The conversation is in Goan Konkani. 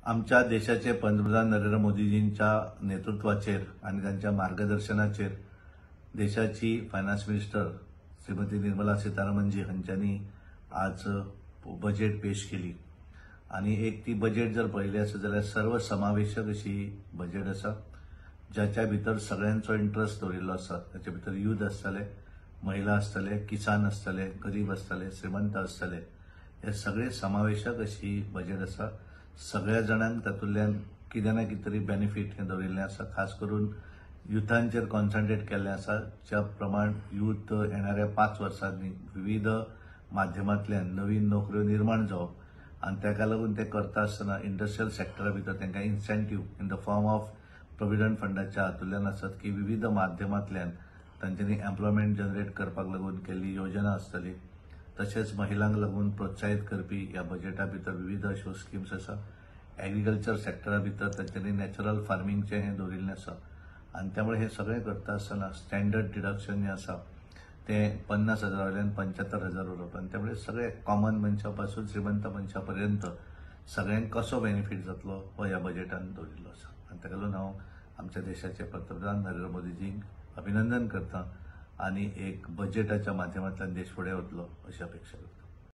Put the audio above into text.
आमच्या देशाचे पंतप्रधान नरेंद्र मोदीजींच्या नेतृत्वाचेर आनी तांच्या मार्गदर्शनाचेर देशाची फायनान्स मिनिस्टर श्रीमती निर्मला सीतारामनजी हांच्यांनी आज बजेट पेश केली आनी एक ती बजेट जर पळयली आसत जाल्यार सर्वसमावेशक अशी बजेट आसा, ज्याच्या भितर सगळ्यांचो इंट्रस्ट दवरिल्लो आसा. ताच्या भितर यूथ आसतले, महिला आसतले, किसान आसतले, गरीब आसतले, श्रीमंत आसतले, हे सगळे समावेशक अशी बजेट आसा. सगळ्या जाणांक तातूंतल्यान कितें ना कितें तरी बेनिफीट हें दवरिल्लें आसा. खास करून युथांचेर कॉन्सन्ट्रेट केल्लें आसा, ज्या प्रमाण यूथ येणाऱ्या 5 वर्सांनी विविध माध्यमांतल्यान नवीन नोकऱ्यो निर्माण जावप आनी ताका लागून ते करता आसतना इंडस्ट्रियल सेक्टरा भितर तांकां incentive in the form of provident फंडाच्या हातूंतल्यान आसत की विविध माध्यमांतल्यान तांच्यांनी एम्प्लॉयमेंट जनरेट करपाक लागून केल्ली योजना आसतली. तशेंच महिलांक लागून प्रोत्साहीत करपी ह्या बजेटा भितर विविध अश्यो स्किम्स आसा. एग्रीकल्चर सेक्टरा भितर तांच्यांनी नॅचरल फार्मिंगचें हें दवरिल्लें आसा आनी त्यामुळे हें सगळें करता आसतना स्टँडर्ड डिडक्शन जें आसा तें 50,000 वयल्यान 75,000 उरप आनी त्यामुळे सगळे कॉमन मनशा पासून श्रीमंत मनशा पर्यंत सगळ्यांक कसो बेनिफीट जातलो हो ह्या बजेटान दवरिल्लो आसा. आनी ताका लागून हांव आमच्या देशाचे पंतप्रधान नरेंद्र मोदीजींक अभिनंदन करता आनी एक बजेटाच्या माध्यमांतल्यान देश फुडें वतलो अशी अपेक्षा करता.